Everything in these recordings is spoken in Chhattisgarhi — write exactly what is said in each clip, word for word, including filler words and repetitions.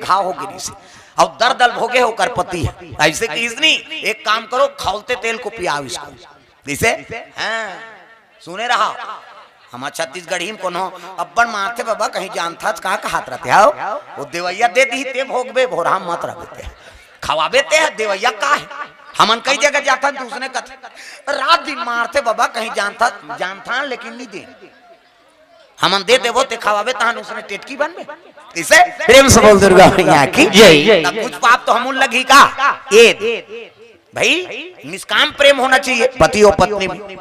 घाव हो गिरिस हे। अउ दर्द ल भोगे हे ओकर पति ह। अइसे कहिस नहीं, एक काम करो, खौलते तेल को पियाव इसको। कइसे? हाँ, सुने रहा। हमर छत्तीसगढ़ी म कोनो अब्बड़ मारथे बाबा, कहीं जानथस का कहत रहिथे, हव? वो देवइया दे दिही ते भोगबे, भोरहा मत रहिबे ते। खवाबे ते ह, देवइया का हे? हमन कई जगह जाथन त उसने कथे, रात दिन मारथे बाबा, कहीं जानथस, जानथन लेकिन नइ दे। हमन दे देबो ते खवाबे, तहन उसने टेटकी बनबे। कइसे? प्रेम से बोल दुर्गा मैया की जय। तब कुछ पाप तो हमन लगही का? ए भाई, निष्काम प्रेम होना चाहिए पति और पत्नी में।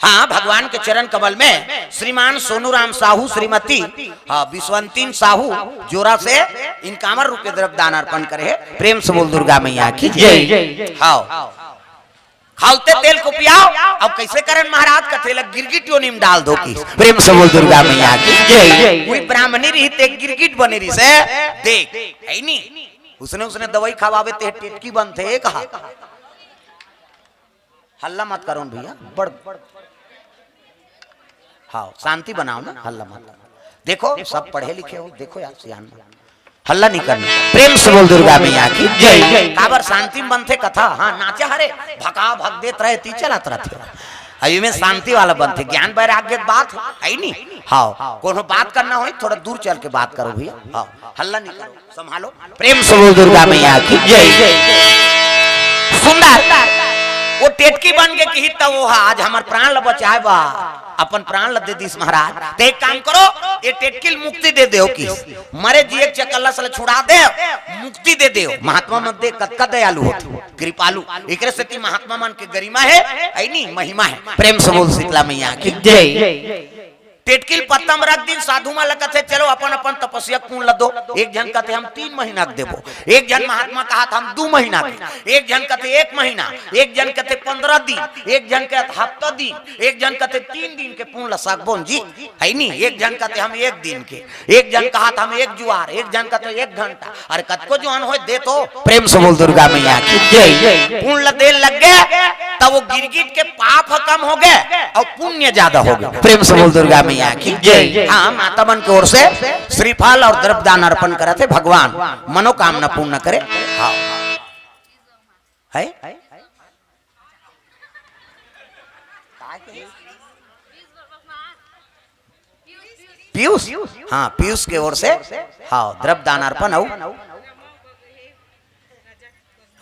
हाँ, भगवान के चरण कमल में श्रीमान सोनू राम साहू, श्रीमती, हाँ, विश्वंतीन साहू जोरा से इनकावर रूपे द्रव्य दान अर्पण करे हे। प्रेम से बोल दुर्गा मैया की जय। हाँ, खौलते तेल को पियाव। अब कइसे करन महाराज? कथे ल गिरगिट योनि म डाल दो कि। प्रेम से बोल दुर्गा मैया की जय। कोई ब्राह्मणी रहिस ते गिरगिट बने रहिस हे, देख, हे नी? उसने, उसने दवई खवाबे ते टेटकी बनथे, ए कहा। हल्ला मत करो न भैया, बड़, हाँ, शांति बनाव ना, हल्ला मत करो। देखो, सब पढ़े लिखे हो, देखो यार, सियान मन। हल्ला नइ करना। प्रेम से बोल दुर्गा मैया की जय। काबर शांति म बनथे कथा, हाँ, नाचा हरे, भका भक देत रहे, ती चलत रहिथे। अउ एमे शांति वाला बनथे, ज्ञान वैराग्य के बात हे, हे नी? हाँ, कोनो बात करना होही, थोड़ा दूर चल के बात करो भैया। हाँ, हल्ला नइ करो, संभालो। प्रेम से बोल दुर्गा मैया की जय। सुंदर, वो टेटकी बन के किही त वो हा, आज हमर प्राण ल बचाए बा, अपन प्राण ल दे दिस महाराज। ते एक काम करो, ये टेटकी ल मुक्ति दे देव कि, मरे जिए के चकल्लस ल छुड़ा देव, मुक्ति दे देव। महात्मा मन दे कतका दयालु होथे, कृपालु। एकरे सेती महात्मा मन के गरिमा हे, हे नी, महिमा हे। प्रेम से बोल शीतला मैया की जय। टेटकी ल पत्ता म रख दिन, साधु मन ल कथे, "चलो अपन अपन तपस्या के पुण्य ल दो।" एक झन कथे, "हम तीन महीना के देबो।" एक झन महात्मा कहत, "हम दू महीना के।" एक झन कथे, "एक महीना।" एक झन कथे, "पंद्रह दिन।" एक झन कथे, "हफ्ता दिन।" एक झन कथे, "तीन दिन के पुण्य ल सकबो न जी, हे नी?" एक झन कथे, "हम एक दिन के।" एक झन कहत, "हम एक जुआर।" एक झन कथे, "एक घंटा।" अरे कतको जुआर होय दे तो। प्रेम से बोल दुर्गा मैया की जय। पुण्य ल दे लग गे, तब वो गिरगिट के पाप ह कम हो गे अउ पुण्य ज्यादा हो गे। प्रेम से बोल दुर्गा मैया की जय। हाँ, माता मन के ओर से श्रीफल अउ द्रव्य दान अर्पण करत हे, भगवान मनोकामना पूर्ण करे। हाँ, हे? पीयूष, हाँ, पीयूष के ओर से, हाँ, द्रव्य दान अर्पण अउ,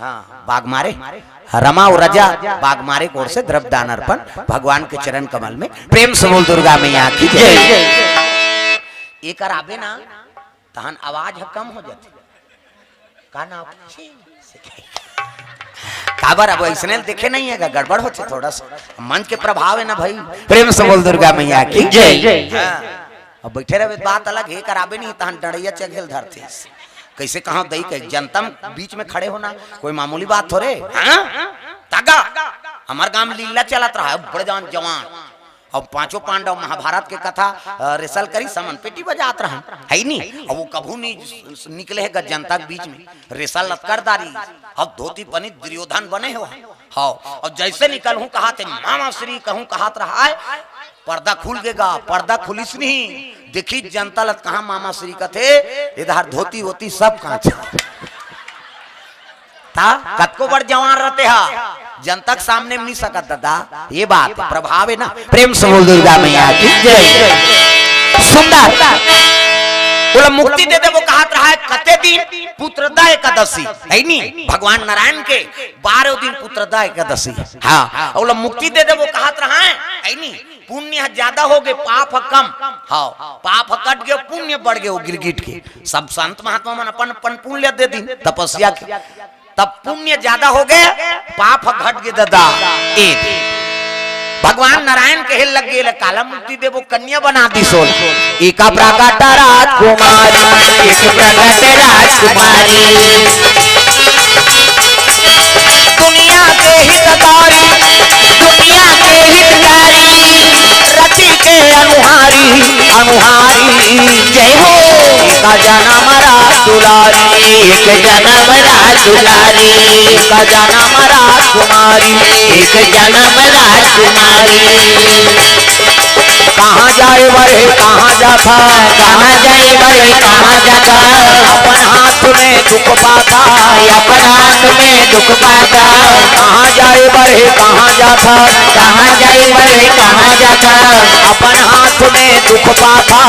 हाँ, बागमारे, रमा अउ रजा बागमारे के ओर से द्रव्य दान अर्पण भगवान के चरण कमल में। प्रेम से बोल दुर्गा मैया की जय। एकर आबे ना, तहन आवाज ह कम हो जाथे। का नाम? काबर अब अइसने देखे नहीं हे गा, गड़बड़ होथे थोड़ा सा। मंच के प्रभाव हे ना भाई। प्रेम से बोल दुर्गा मैया की जय। हाँ। अब बैठे रहे बात अलग हे, कराबे नहीं तहन डंडइया चघेल धरथे। कइसे कहा दई के जनता म बीच में खड़े होना कोई मामूली बात थोरे। हाँ? तागा, हमर गांव म लीला चलत रहा, बड़े जान जवान। अब पांचों पांडव महाभारत के कथा, अ, रिहर्सल करिस हमन, पेटी बजात रहन, हे नी? अब वो कभू नहीं निकले हे ग जनता के बीच में, रिहर्सल ल कर डारिस। अब धोती पहिनिस दुर्योधन बने हो, हाँ, अब जइसे निकलहूं कहत हे, "मामा श्री" कहूं कहत रहा हे, पर्दा खुल गे गा, पर्दा खुलिस नहीं, देखिस जनता ल त कहा मामा श्री कथे, एदे धोती वोती सब कांच। त कतको बड़ जवान रहिथे हा, जनता के सामने म नइ सकत दादा। ये बात प्रभाव हे ना। प्रेम से बोल दुर्गा मैया की जय। सुंदर। ओला मुक्ति दे देबो कहत रहा हे, कते दिन? पुत्रदा एकादशी, हे नी? भगवान नारायण के बारह दिन पुत्रदा एकादशी। हाँ, ओला मुक्ति दे देबो कहत रहा हे, हे नी? पुण्य ह ज्यादा हो गे, पाप ह कम। हाँ, पाप ह कट गे, पुण्य बढ़ गे, वो गिरगिट के। सब संत महात्मा मन अपन, अपन पुण्य दे दिन तपस्या के, तब पुण्य ज्यादा हो गे, पाप ह घट गे दादा। ए भगवान नारायण कहे लग गे, "काला मुक्ति देबो, कन्या बना दिस ओला।" एका प्रकट राजकुमारी, एक प्रकट राजकुमारी। दुनिया के हितकारी, दुनिया के हितकारी, रति के अनुहारी, अनुहारी। जय हो। एक जनम रास दुलारी, एक जनम रास दुलारी। एक जनम राजकुमारी, एक जनम राजकुमारी। कहाँ जाए बर हे, कहाँ जाथा? कहाँ जाए बर हे, पाथा, अपन हाथ में दुख पाथा। कहाँ जाए बर हे, कहाँ जाथा? कहाँ जाए बर हे, कहाँ जाथा? अपन हाथ में दुख पाथा,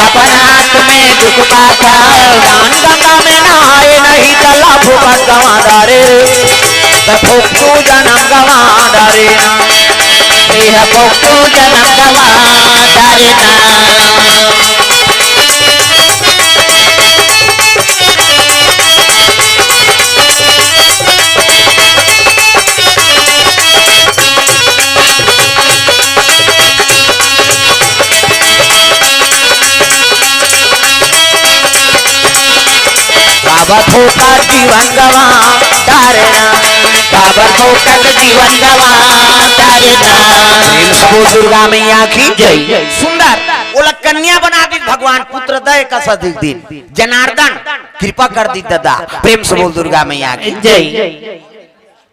अपन हाथ में दुख पाथा। दान गंगा में नहाए नहीं, चला फुकट गंवा डारे, त फुकटू जनम गंवा डारे ना। ए फुकटू जनम गंवा डारे ना। बाबा फोकट जीवन गंवा डारे ना, बाबा फोकट जीवन गंवा डारे ना। प्रेम से बोल दुर्गा मैया की जय। सुंदर, ओला कन्या बना दी भगवान, पुत्र दे का सदी दिन। जनार्दन कृपा कर दी दादा। प्रेम से बोल दुर्गा मैया की जय।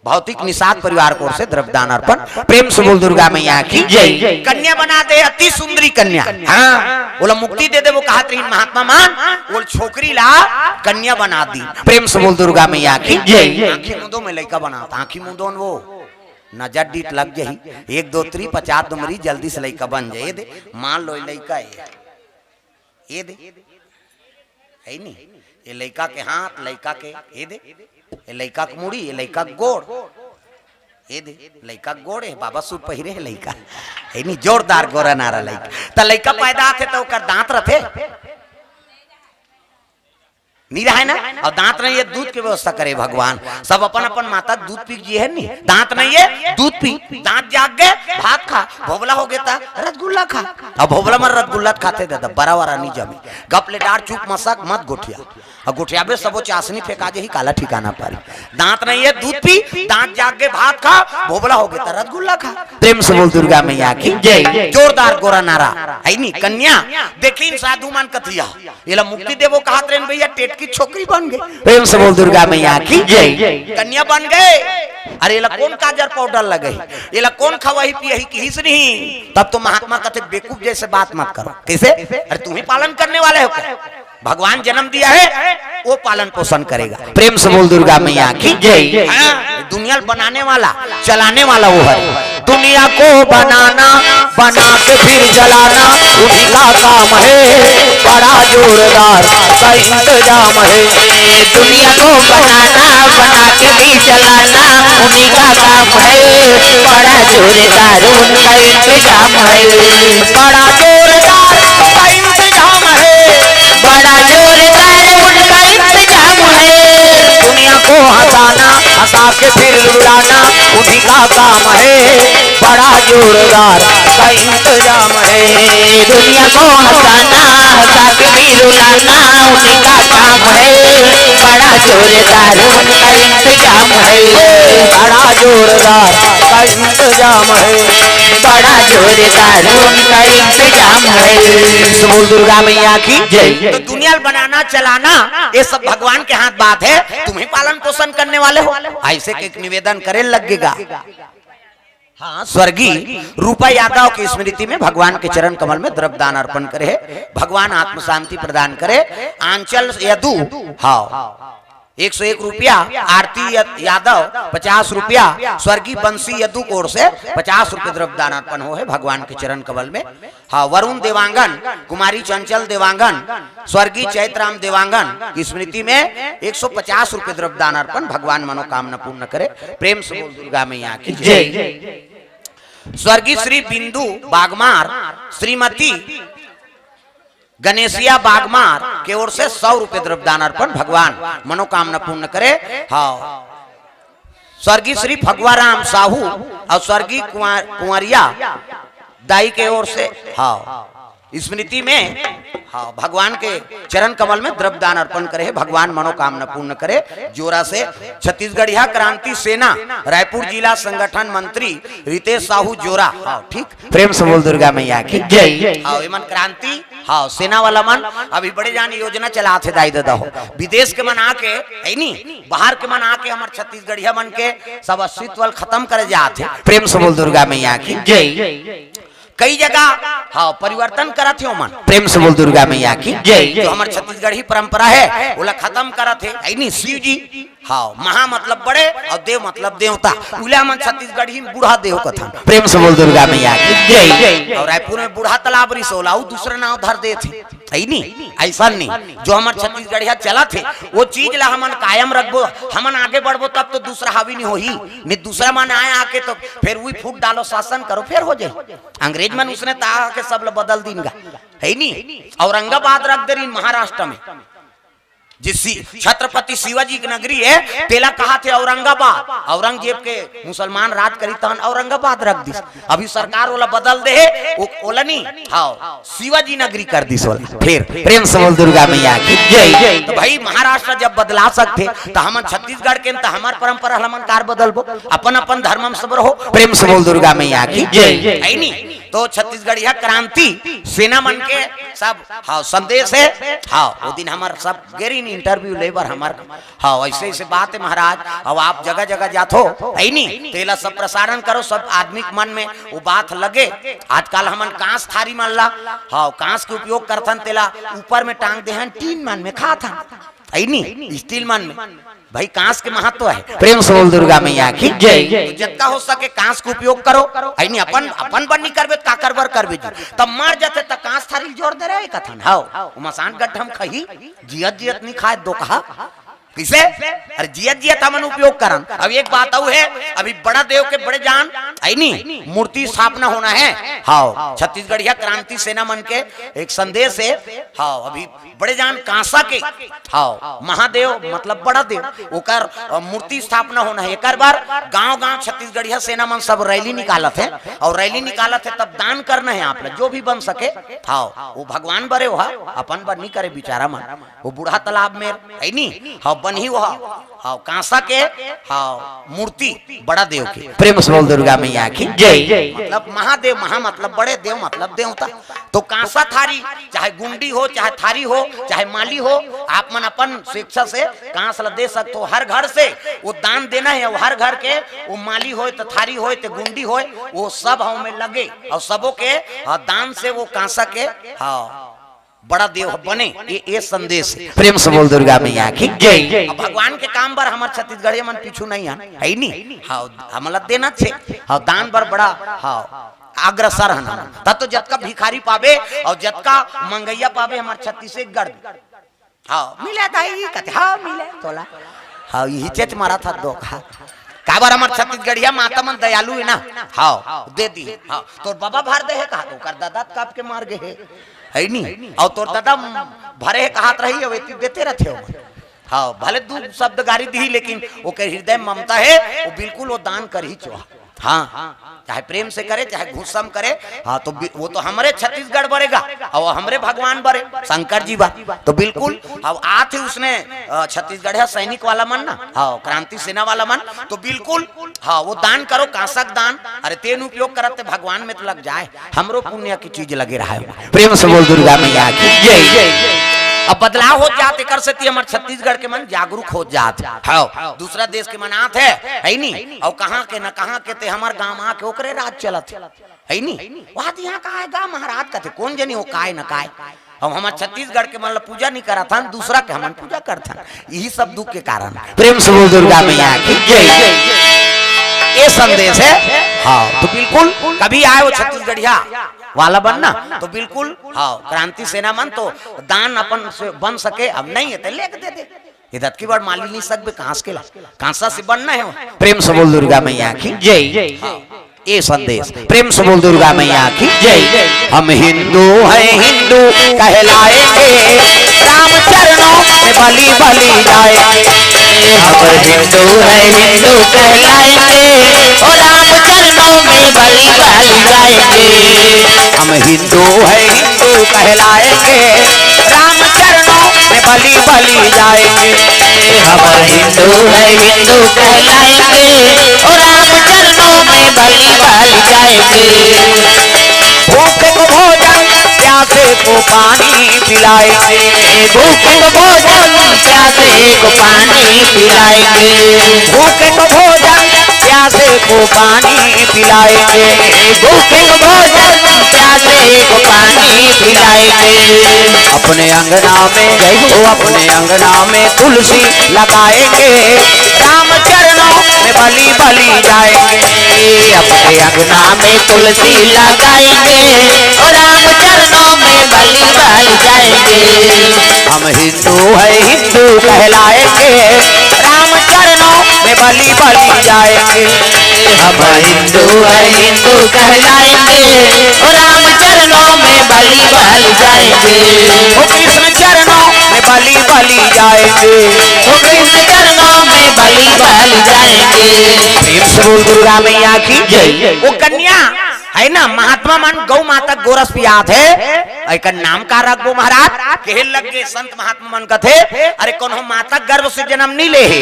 भौतिक निषाद परिवार की ओर से द्रव्य दान अर्पण। प्रेम से बोल दुर्गा मैया की जय। कन्या बना दे, अति सुंदरी कन्या। हाँ, ओला मुक्ति दे दे, वो कहत रही महात्मा मन, वो छोकरी ला कन्या बना दी। प्रेम से बोल दुर्गा मैया की जय। आँखी मुंदो में लइका बनाता, आँखी मुंदो न वो नजर डीठ लग जाही। एक दो त्री पचास दुमरी जल्दी से लइका बन जाए। ए दे, मान लो ये लइका है, ए दे, है नी? ये लइका के हाथ, लइका के, ए दे, ये लइका के मुड़ी, ये लइका के गोड़, ए दे, लइका के गोड़, ए बाबा सूट पहिरे है लइका, है नी? जोरदार गोरा नारा लइका। त लइका पैदा आथे त ओकर दांत रथे? नी रहे ना। और दांत नहीं है, दूध की व्यवस्था करे भगवान। सब अपन अपन माता दूध पी जिए है नी, दांत नहीं है, दूध पी। दांत जाग गए, भात खा। भोबला हो गया था, रसगुल्ला खा। अब भोबला मर रसगुल्ला खाते दादा, बरा वरा नहीं जमे। गप ले डार, चुप मसक मत गोठिया। और गोठियाबे सबो चासनी फेंका जे ही, काला ठिकाना पारी। दांत नहीं है, दूध पी। दांत जाग गए, भात खा। भोबला हो गया था, रसगुल्ला खा। प्रेम से बोल दुर्गा मैया की जय। जोरदार गोरा नारा है नी। कन्या देखिन साधु मन कथिया, एला मुक्ति देबो कहत रहेन भैया, टेटकी छोकरी बन गए। प्रेम से बोल दुर्गा मैया की जय। कन्या बन गए। अरे एला कौन काजर पाउडर लगे, एला कौन खवाही पियाही किहिस नहीं। तब तो महात्मा कथे, बेवकूफ जैसे बात मत करो। कैसे? अरे तुम ही पालन करने वाले हो क्या? भगवान जन्म दिया है, वो पालन पोषण करेगा। प्रेम से बोल दुर्गा मैया की जय। हाँ, दुनिया बनाने वाला, चलाने वाला वो है। दुनिया को बनाना, बना के फिर जलाना, उन्हीं का काम है, बड़ा जोरदार का इंतजाम है। दुनिया को बनाना, बना के भी जलाना, उन्हीं का काम है, बड़ा जोरदार उनका इंतजाम है। बड़ा जोरदार का इंतजाम है, बड़ा जोरदार उनका इंतजाम है। दुनिया को हंसाना, हंसा के फिर रुलाना, उन्हीं का काम है। बड़ा जोरदार का इंतजाम है। दुनिया को हंसाना, हंसा के भी रुलाना, उन्हीं का काम है। बड़ा जोरदार उनका इंतजाम है। बड़ा जोरदार का इंतजाम है। बड़ा जोरदार उनका इंतजाम है। बोल दुर्गा मैया की जय। तो दुनिया बनाना, चलाना, ये सब भगवान के हाथ बात है। तुम ही पालन पोषण करने वाले हो। ऐसे के एक निवेदन करे लगेगा। हाँ, स्वर्गीय रूपा यादव की स्मृति में भगवान के चरण कमल में द्रव्य दान अर्पण करे है। भगवान आत्म शांति प्रदान करे। आंचल यदु, हाँ, एक सौ एक रुपया। आरती य-, यादव, पचास रुपया। स्वर्गीय बंसी यदु की ओर से पचास रुपये द्रव्य दान अर्पण हो है भगवान के चरण कमल में। हाँ, वरुण देवांगन, कुमारी चंचल देवांगन, स्वर्गीय चैतराम देवांगन की स्मृति में एक सौ पचास रुपये द्रव्य दान अर्पण। भगवान मनोकामना पूर्ण करे। प्रेम से बोल दुर्गा मैया की जय। स्वर्गीय श्री बिंदु बागमार, श्रीमती गणेशिया बागमार के ओर से सौ रुपये द्रव्य दान अर्पण। भगवान मनोकामना पूर्ण करे। हाँ, स्वर्गीय श्री फगुआराम साहू और स्वर्गीय कुंवर-, कुंवरिया दाई के ओर से, हाँ, स्मृति में, हाँ, भगवान के चरण कमल में द्रव्य दान अर्पण करे है। भगवान मनोकामना पूर्ण करे। जोरा से छत्तीसगढ़िया क्रांति सेना रायपुर जिला संगठन मंत्री रितेश साहू जोरा, हाँ, ठीक। प्रेम से बोल दुर्गा मैया की जय। हाँ, एमन क्रांति, हाँ, सेना वाला मन अभी बड़े जान योजना चलात हे दाई ददा हो। विदेश के मन आके, है नी, बाहर के मन आके हमर छत्तीसगढ़िया मन के सब अस्तित्व ल खत्म करे जात हे। प्रेम से बोल दुर्गा मैया की जय। कई जगह, हाँ, परिवर्तन करत हे ओमन। प्रेम से बोल दुर्गा मैया की जय। जो हमर छत्तीसगढ़ी परंपरा हे, ओला खतम करत हे, हे नी, शिव जी। हाँ, महा मतलब बड़े अउ देव मतलब देवता। उला हमन छत्तीसगढ़ी में बूढ़ा देव कथन। प्रेम से बोल दुर्गा मैया की जय। अउ रायपुर में बूढ़ा तालाब रिहिस, ओला अउ दूसरा नाव धर देथे, हे नी? अइसन नहीं, जो हमर छत्तीसगढ़िया चलत हे, वो चीज ला हमन कायम रखबो, हमन आगे बढ़बो, तब तो दूसरा हावी नहीं होही। नहीं, दूसरा मन आए आके तो फेर उही फूट डालो, शासन करो, फेर हो जाही। अंग्रेज मन उसने ताहा के सब ला बदल दीन गा, हे नी? औरंगाबाद रख दे रहिन महाराष्ट्र में, जे सी-, छत्रपति शिवाजी के नगरी हे, तेला कहाथे औरंगाबाद। औरंगजेब के मुसलमान राज करी तहन औरंगाबाद रख दिस। अभी सरकार ओला बदल दे हे, ओ-, ओला नी, हाँ, शिवाजी नगरी कर दिस ओला। फेर प्रेम से बोल दुर्गा मैया की जय। तो भाई, महाराष्ट्र जब बदला सकथे, तो हमन छत्तीसगढ़ के, तो हमर परंपरा हमन कार बदलबो? अपन अपन धर्म में सब रहो। प्रेम से बोल दुर्गा मैया की जय। हे नी? तो छत्तीसगढ़िया क्रांति सेना मन के सब, हाँ, संदेश हे। हाँ, वो दिन हमर सब गे रहिन interview ले बर हमर, हाँ, ऐसे ऐसे बात हे महाराज। अब आप जगह जगह जाथो, हे नी, तेला सब प्रसारण करो, सब आदमी के मन में वो बात लगे। आजकल हमन कांस थारी मन ला, हाँ, कांस के उपयोग करथन, तेला ऊपर में टांग दे हन, टीन मन में खाथन, हे नी, स्टील मन में। भाई, कांस के महत्व हे। प्रेम से बोल दुर्गा मैया की जय। तो जतका हो सके कांस के उपयोग करो, हे नी? अपन, अपन बर नी करबे त काकर बर करबे जी? तब मर जाथे त कांस थारी जोर दे रहे कथन, हाँ, वो मसान गड्ढा में खही, जियत जियत नी खाए दोकहा। किसे? अरे, जियत जियत हमन उपयोग करन। अब एक बात अउ हे, अभी बड़ा देव के बड़े जान, हे नी, मूर्ति स्थापना होना हे। हाँ, छत्तीसगढ़िया क्रांति सेना मन के एक संदेश हे। हाँ, अभी बड़े जान कांसा के, हाँ, महादेव मतलब बड़ा देव, ओकर, अ, मूर्ति स्थापना होना हे। एकर बर गांव गांव छत्तीसगढ़िया सेना मन सब रैली निकालत हे, अउ रैली निकालत हे, तब दान करना हे आप ला, जो भी बन सके। हाँ, वो भगवान बरे, ओहा अपन बर नी करे बिचारा मन। वो बूढ़ा तालाब में, हे नी? हाँ, बनही वो, हाँ, कांसा के, हाँ, मूर्ति बड़ा देव के। प्रेम से बोल दुर्गा मैया की जय। मतलब महादेव, महा मतलब बड़े, देव मतलब देवता। तो कांसा थारी, चाहे गुंडी हो, चाहे थारी हो, चाहे माली हो, आप मन अपन स्वेच्छा से कांस ला दे सकथो। हर घर से वो दान देना हे, वो हर घर के, वो माली होय, तो थारी होय, तो गुंडी होय, वो सब हव में लगे अउ सबो के, हाँ, दान से वो कांसा के, हाँ, बड़ा देव ह बने, ये, ये संदेश हे। प्रेम से बोल दुर्गा मैया की जय। अब भगवान के काम बर हमर छत्तीसगढ़िया मन पीछू नहीं हन, हे नी? हाँ, हमला देना छे। हाँ, दान बर बड़ा, हाँ, अग्रसर हन हमन। तब तो जतका भिखारी पाबे अउ जतका मंगैया पाबे हमर छत्तीसगढ़ में। हाँ, मिले दाई कथे, हाँ, मिले तोला। हाँ, यही चेच मारा था दो, हाँ। काबर हमर छत्तीसगढ़िया माता मन दयालु हे ना। हाँ, दे दी। हाँ, तोर बाबा भर दे हे कहा, ओकर दादा कब के मर गे हे, हे नी? अउ तोर दादा भरे हे कहत रही, अब एती देते रहथे ओमन। हाँ, भले दू शब्द गारी दिही, लेकिन ओकर हृदय में ममता हे, वो बिल्कुल वो दान करही चोहा। हाँ, चाहे प्रेम से करे, चाहे गुस्सा में करे, हाँ, तो बि-, वो तो हमरे छत्तीसगढ़ बरेगा, अउ हमरे भगवान बरे, शंकर जी बा। तो बिल्कुल, अब आथे उसने, अ, छत्तीसगढ़िया सैनिक वाला मन ना, हाँ, क्रांति सेना वाला मन, तो बिल्कुल, हाँ, वो दान करो, कांसा के दान, अरे तेन उपयोग करत ते भगवान में तो लग जाए, हमरो पुण्य की चीज लगे रहा हे। प्रेम से बोल दुर्गा मैया की जय। अब बदलाव होत जात, एकर सेती हमर छत्तीसगढ़ के मन जागरूक होत जात। हाँ, दूसरा देश के मन आत हे, हे नी? अउ कहाँ के न कहाँ के ते हमर गांव आके ओकरे राज चलत हे, हे नी? वहाँ तो यहाँ कहाँ हे गा महाराज कथे, कोन जनी हो काय न काय। हम हमर छत्तीसगढ़ के मन ला पूजा नहीं करत हन, दूसरा के हमन पूजा करत हन। यही सब दुख के कारण। प्रेम से बोल दुर्गा मैया की जय। ये संदेश हे। हाँ, तो बिल्कुल कभी आए वो छत्तीसगढ़िया वाला बनना, तो बिल्कुल, हाँ, क्रांति सेना मन तो दान अपन से बन सके, अब नहीं हे तो लेके दे दे। ये दतकी बड़ माली नहीं सकबे, कांस के ला, कांसा से बनना हे। प्रेम से बोल दुर्गा मैया की जय। हाँ, ये संदेश। प्रेम से बोल दुर्गा मैया की जय। हम हिंदू हैं, हिंदू कहलाएंगे, राम चरणों में बलि बलि जाएंगे। हम हिंदू हैं, हिंदू कहलाएंगे, ओ राम चरणों में बलि बलि जाएंगे। हम हिंदू हैं, हिंदू कहलाएंगे, राम चरणों में बलि बलि जाएंगे। हम हिंदू हैं, हिंदू कहलाएंगे, ओ राम चरणों में बलि बलि जाएंगे। भूखे को भोजन, प्यासे को पानी पिलाएंगे। भूखे को भोजन, प्यासे को पानी पिलाएंगे। भूखे को भोजन, प्यासे प्यासे को पानी पिलाएंगे। भूखे को भोजन, प्यासे को पानी पिलाएंगे। अपने अंगना में, वो अपने अंगना में तुलसी लगाएंगे। राम चरणों में बलि बलि जाएंगे। अपने अंगना में तुलसी लगाएंगे, ओ राम चरणों में बलि बलि जाएंगे। हम हिंदू है, हिंदू कहलाएंगे। राम चरणों में बलि बलि जाएंगे। हम हिंदू है, हिंदू कहलाएंगे। ओ राम चरणों में बलि बलि जाएंगे। ओ कृष्ण चरणों में बलि बलि जाएंगे। ओ कृष्ण चरणों में बलि बलि जाएंगे। प्रेम से बोल दुर्गा मैया की जय। वो कन्या है ना, महात्मा मन गौ माता गोरस पियात हे, एकर नाम का रखबो महाराज? कहे लग गे संत महात्मा मन कथे, अरे कोनो माता गर्भ से जन्म नहीं ले हे।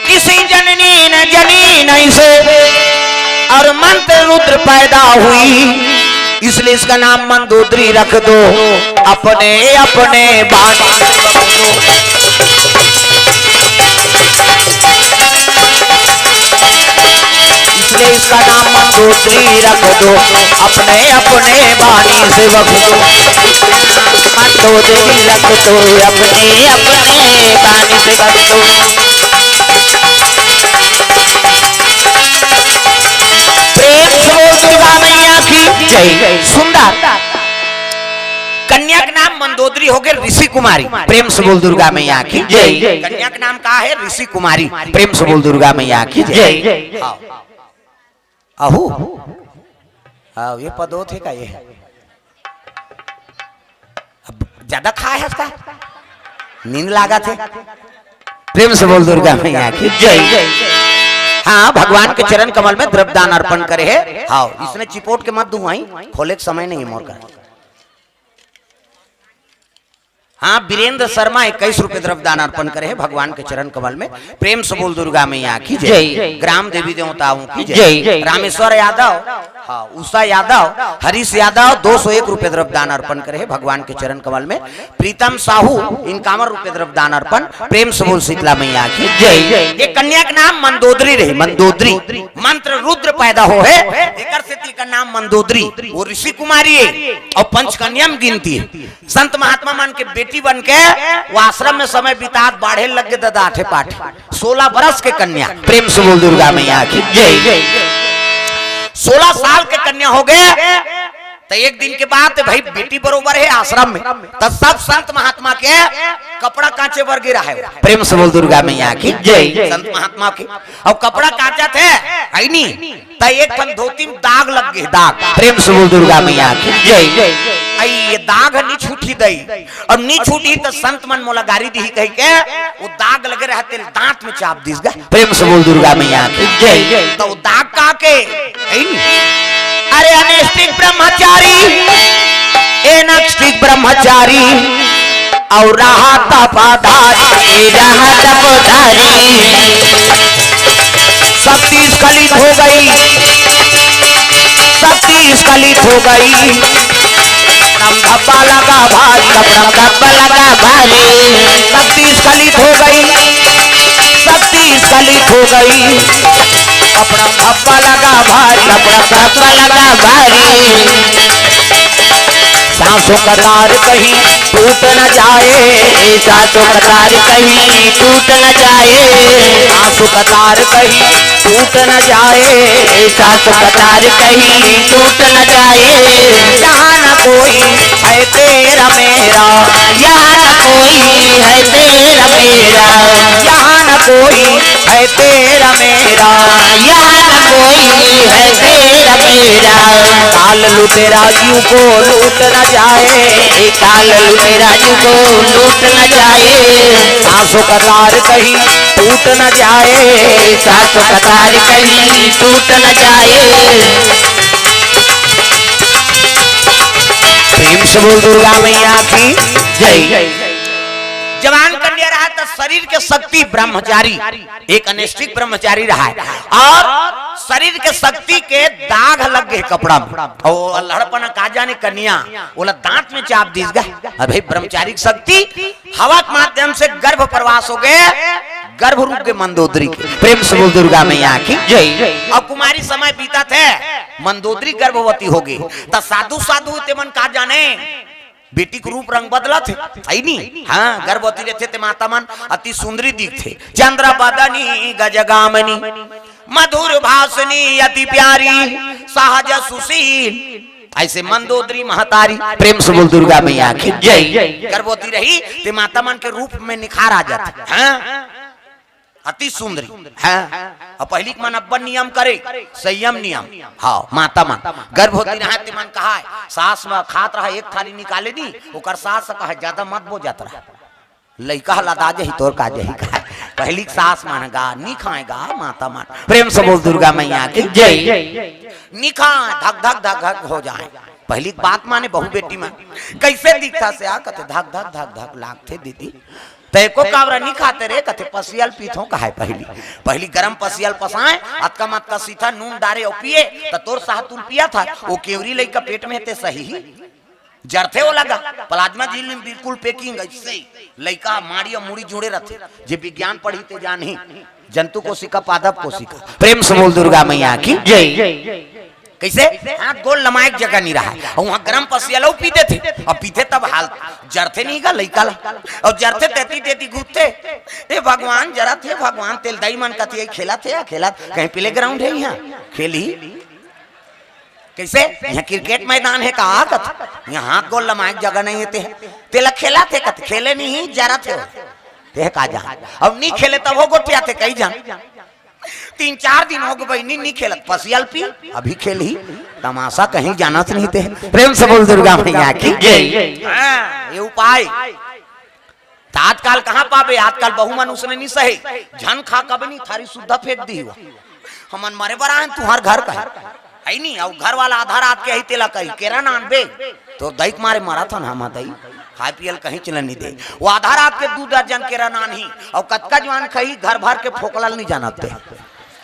किसी जननी न जनी नहीं से, और मंत्र रुद्र पैदा हुई, इसलिए इसका नाम मंदोदरी रख दो। अपने अपने बाण इसलिए इसका नाम मंदोदरी रख दो, अपने अपने बानी से बख दो। मंदोदरी रख दो, अपने अपने बानी से बख दो। प्रेम से बोल दुर्गा मैया की जय। सुंदर। कन्या के नाम मंदोदरी हो गए, ऋषि कुमारी। प्रेम से बोल दुर्गा मैया की जय। कन्या के नाम का है? ऋषि कुमारी। प्रेम से बोल दुर्गा मैया की जय। हाँ। अहू। हाँ, ये पदो थे का ये? अब ज्यादा खाए है इसका, नींद लागा थे। प्रेम से बोल दुर्गा मैया की जय। हाँ, भगवान के चरण कमल में द्रव्य दान अर्पण करे है। हाँ, इसने चिपोट के मत दुआई, खोले के समय नहीं है मोर का। हाँ, वीरेंद्र शर्मा इक्कीस रुपए द्रव्य दान अर्पण करे है भगवान के चरण कमल में। प्रेम से बोल दुर्गा मैया की जय। जय। ग्राम देवी देवताओं की जय। जय। रामेश्वर यादव, हाँ, उषा यादव, हरीश यादव दो सौ एक रुपए द्रव्य दान अर्पण करे है भगवान के चरण कमल में। प्रीतम साहू इक्यावन रुपए द्रव्य दान अर्पण। प्रेम से बोल शीतला मैया की जय। ये कन्या के नाम मंदोदरी रही, मंदोदरी। मंत्र रुद्र पैदा हो है, एकर सेती एकर नाम मंदोदरी। वो ऋषि कुमारी है और पंचकन्या में गिनती है। संत महात्मा मन के बेटी बन के वो आश्रम में समय बितात, बाढ़े लग गए दादा आठे पाठ। सोलह बरस के कन्या। प्रेम से बोल दुर्गा मैया की जय। सोलह साल के कन्या हो गए तो एक दिन के बाद भाई बेटी बरोबर है आश्रम में, तो सब संत महात्मा के कपड़ा कांचे बर गिरा है। प्रेम से बोल दुर्गा मैया की जय। संत महात्मा के अब कपड़ा कांचत है, है नी, त एक ठन धोती में दाग लग गए, दाग। प्रेम से बोल दुर्गा मैया की जय। आई ये दाग ह नी छूटी दई, अब नी छूटी त संत मन मोला गारी दिही कह के वो दाग लगे रहा तेल दांत में चाप दिस गा। प्रेम से बोल दुर्गा मैया की जय। तो वो दाग का के, है नी? अरे अनिष्टिक ब्रह्मचारी, अनिष्टिक ब्रह्मचारी, और रहा तपधारी, रहा तपधारी। शक्ति स्खलित हो गई, शक्ति स्खलित हो गई। कपड़ा धब्बा लगा भारी, कपड़ा धब्बा लगा भारी। शक्ति स्खलित हो गई, शक्ति स्खलित हो गई। कपड़ा धब्बा लगा भारी, कपड़ा धब्बा लगा भारी। सांसों का तार कहीं टूट न जाए, सांसों का तार कहीं टूट न जाए, सांसों का तार कहीं टूट न जाए, सांसों का तार कहीं टूट न जाए। यहाँ न कोई है तेरा मेरा, यहाँ न कोई है तेरा मेरा, यहाँ न कोई है तेरा मेरा, यहाँ न कोई है तेरा मेरा। काल लुटेरा यू को लूट न जाए, काल लुटेरा यू को लूट न जाए। सांसों का तार कहीं टूट न जाए, सांसों का तार कहीं टूट न जाए। प्रेम से बोल दुर्गा मैया की जय। जवान कन्या रहा तो शरीर के शक्ति ब्रह्मचारी, एक अनिष्टिक ब्रह्मचारी रहा है और शरीर के शक्ति के दाग लग गए कपड़ा में। और लड़पन का जाने कन्या, ओला दांत में चाप दीस गा। अरे भाई, ब्रह्मचारी की शक्ति हवा के माध्यम से गर्भ प्रवास हो गए, गर्भ रुक गे मंदोदरी के। प्रेम से बोल दुर्गा मैया की जय। अब कुमारी समय बीतत हे, मंदोदरी गर्भवती होगे, त साधु साधु तेमन का जाने, बेटी के रूप रंग बदलत हे, हे नी? हाँ, गर्भवती रहिथे ते माता मन अति सुंदरी दिखथे। चंद्र बदनी गजगामिनी, मधुर भाषिणी अति प्यारी, सहज सुशील, अइसे मंदोदरी महतारी। प्रेम से बोल दुर्गा मैया की जय। गर्भवती रही ते माता मन के रूप में निखार आ जाथे। हाँ, अति सुंदरी। हाँ, अउ पहिली के मन अब्बड़ नियम करे, संयम नियम। हाँ, माता मन गर्भवती रहे ते मन कहाय, सास म खात रहा, एक थाली निकाले नी, ओकर सास कहे, "ज्यादा मत बो, जात रहा।" लइका ह लदा जही, तोर का जही, कहाय। पहिली के सास मन गा नी खाय गा, माता मन। प्रेम से बोल दुर्गा मैया की जय। नी खाय, धक धक धक धक हो जाय। पहिली के बात माने बहू बेटी मन। कइसे दिखथस या, कथे, "धक धक धक धक लागथे दीदी।" "त एको काबरा नी खाते रे?" कथे, "पसियल पीथों," कहाय पहिली। पहिली गरम पसियल पसाय, अतका मतका सीथा नून डारे अउ पिए, त तोर साहतूल पियत हे, ओ केवरी लइका पेट में ते सही ही। जरथे ओ लगा, प्लाज्मा झिल्ली में बिल्कुल packing, अइसे लइका माड़ी अउ मुड़ी जुड़े रथे। जे विज्ञान पढ़ही ते जानही, जंतु कोशिका, पादप कोशिका। प्रेम से बोल दुर्गा मैया की जय। कइसे? हाथ गोड़ लमाय के जगह नी रहा, अउ उहाँ गरम पसियल अउ पी देथे, अउ पीथे तब हाल जरथे नी गा लइका ला, अउ जरथे तेती तेती घूमथे, "ए भगवान, जरत हे भगवान," तेला दाई मन कथे, "खेलत हे या खेलत, कहीं playground हे इहाँ, खेलही।" कइसे? इहाँ cricket मैदान हे का? कथे, "इहाँ हाथ गोड़ लमाय के जगह नहीं हे ते, तेला खेलत हे," कथे, "खेले नहीं, जरत हे।" ते का जान, अब नी खेले तब ओ गोठियाथे कई जान। तीन चार दिन होगे बहिनी, नी खेलत, पसियल पी, अभी खेलही, तमासा कहीं जानत नहीं ते। प्रेम से बोल दुर्गा मैया की जय। हाँ, ये उपाय। त आजकल कहाँ पाबे, आजकल बहू मन उसने नी सहे, झन खा कबे नी, थारी सुद्धा फेंक दिही। हमन मरे बर आएन तुँहर घर कहे, हे नी? अउ घर वाला आधा रात के आही, तेला कही, "केरा नान बे।" तो दई के मारे मरत हन हम दई, खाय पियल कहीं चले नी दे। ओ आधा रात के दू दर्जन केरा नानही, अउ कतका जुवान खही, घर भर के फोकला ल नी जानत ते।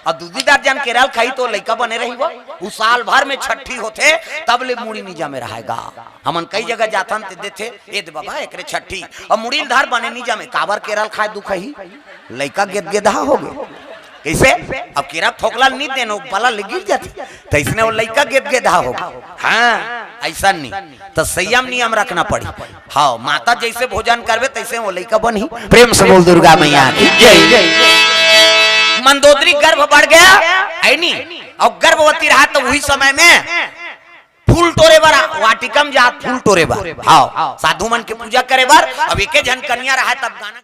अउ दू दू दर्जन केरा ल खही तो लइका बने रही वो। उ साल भर में छट्ठी होथे, तब ले मुड़ी नी जमे रहय गा। हमन कई जगह जाथन ते देथे, "ए दे बबा, एकरे छट्ठी।" अउ मुड़ी ल धर बने नी जमे, काबर केरा ल खाय दुखही, लइका गेदगेदहा होगे। कइसे? अब केरा फोकला ल नी देन, ओ पला ले गिर जाथे, त अइसने ओ लइका गेदगेदहा होगे। हाँ, अइसन नी। त संयम नियम रखना पड़ी। हाँ, माता जइसे भोजन करबे, तइसे ओ लइका बनही। प्रेम से बोल दुर्गा मैया की जय। मंदोदरी गर्भ बढ़ गया, हे नी? अउ गर्भवती रहा त उही समय में फूल टोरे बर, वाटिका म जात फूल टोरे बर। हाँ, साधु मन के पूजा करे बर। अब एके झन कनिया रहा तब गाना